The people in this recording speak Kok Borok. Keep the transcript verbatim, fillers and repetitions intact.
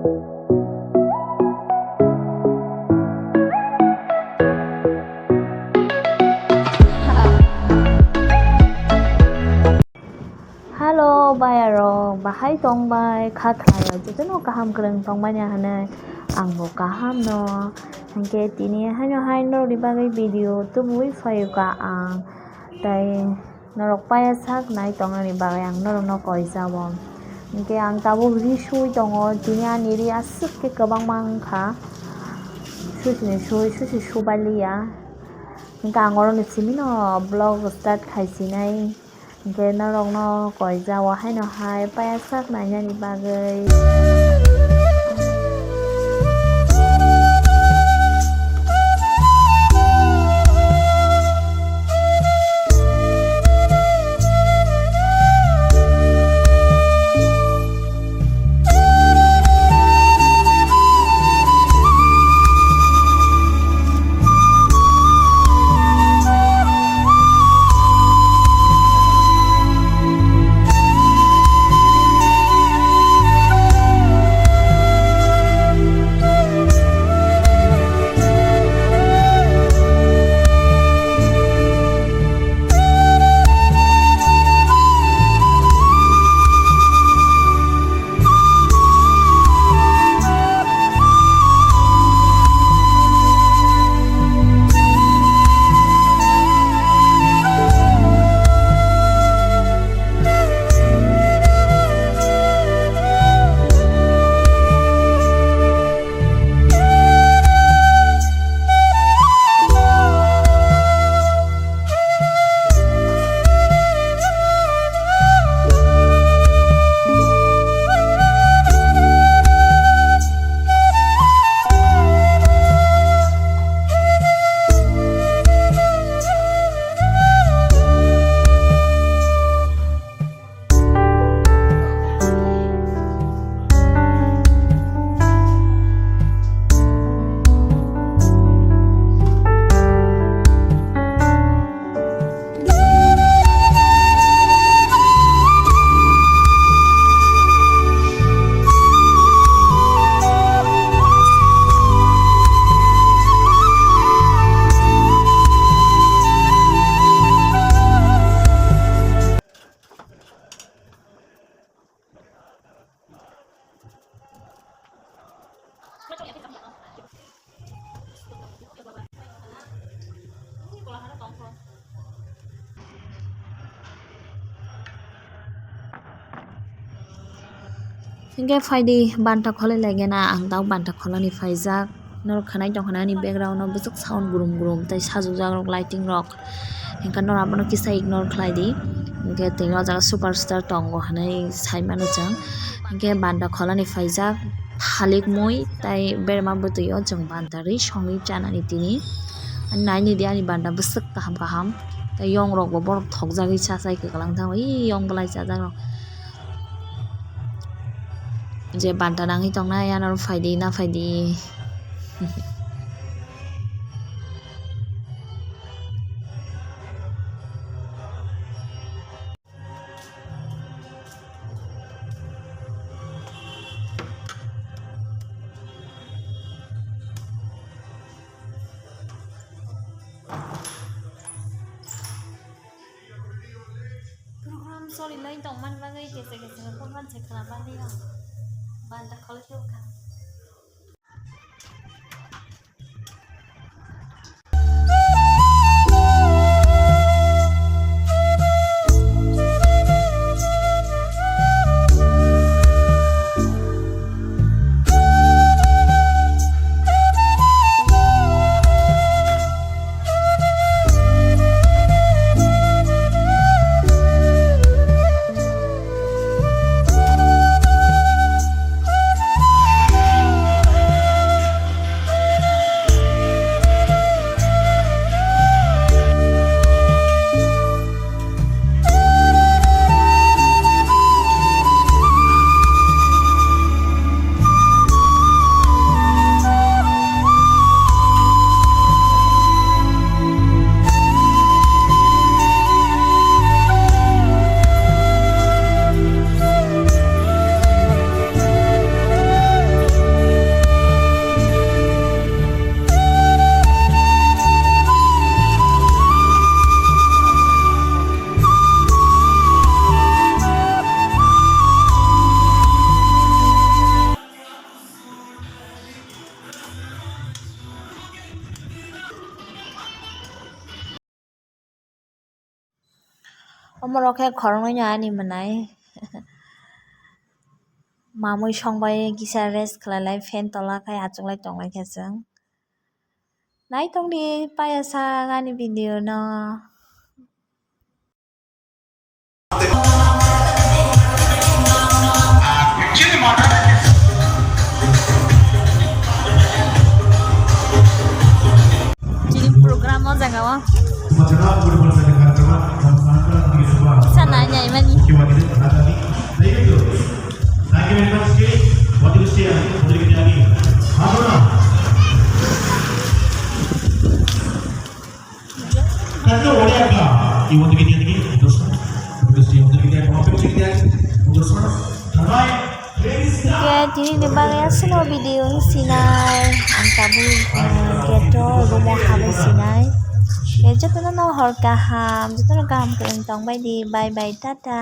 Hello, bayarok, bahai tongbai, kha khlaio, jotono kaham kwrwng tongmani hinwi, angbo kaham no. Hinkhe tini haino hai norokni bagwi video tubui phaio ka ang, tei norok paya sak nai tongnani bagwi ang norokno koi jabo. Hinkhe ang tabuk ri sui tongo, tini ani ri aswk khe kwbangma wngkha, susini sui susi subai liya. Hinkhe ang oroni simino vlog start khai sinai. Hinkhe norokno koi jabo haino hai paya sak nainani bagwi. Hinkhe phaidi, banta kholai laigena, ang tabuk banta kholani phaijak. Norok khwnai tongkha nani background o bwswk sound grum grum tei sajwkjak rok lighting rok. Hinkhe norok abono kisa ignore khlai di. Hinkhe tini o jaga superstar tongo hinwi sai mano chwng. Hinkhe banta kholani phaijak, thalik mui tei berma bwtwi o chwng banta rwi songwi chanani tini. Naini di ani banta bwswk kaham kaham tei yong rok bo borok thokjagwi cha chai kwklang thango, ee yong bwlai chajak rok. Je banta nangwi tongnai, ano phaidi, na phaidi. Program solilai tongmani bagwi kesa kesa program se khwna bagwi ang banta kholai kha. Omorok khe khoroknwi no ani mwnai. Mamwi songbai kisa rest khlailai, fan tola khai achuk lai tong lai khe chwng. Nai tong di payasa ani video no. Chini program o jaga o. Kisa nai nai mani. Hingke tini ni bagwi aswk no video wng sinai, ang tabuk, uh, gate o room o habwi sinai. Hingke jotono no hor kaham, jotono kaham kwrwng tong bai di, bye bye, tata.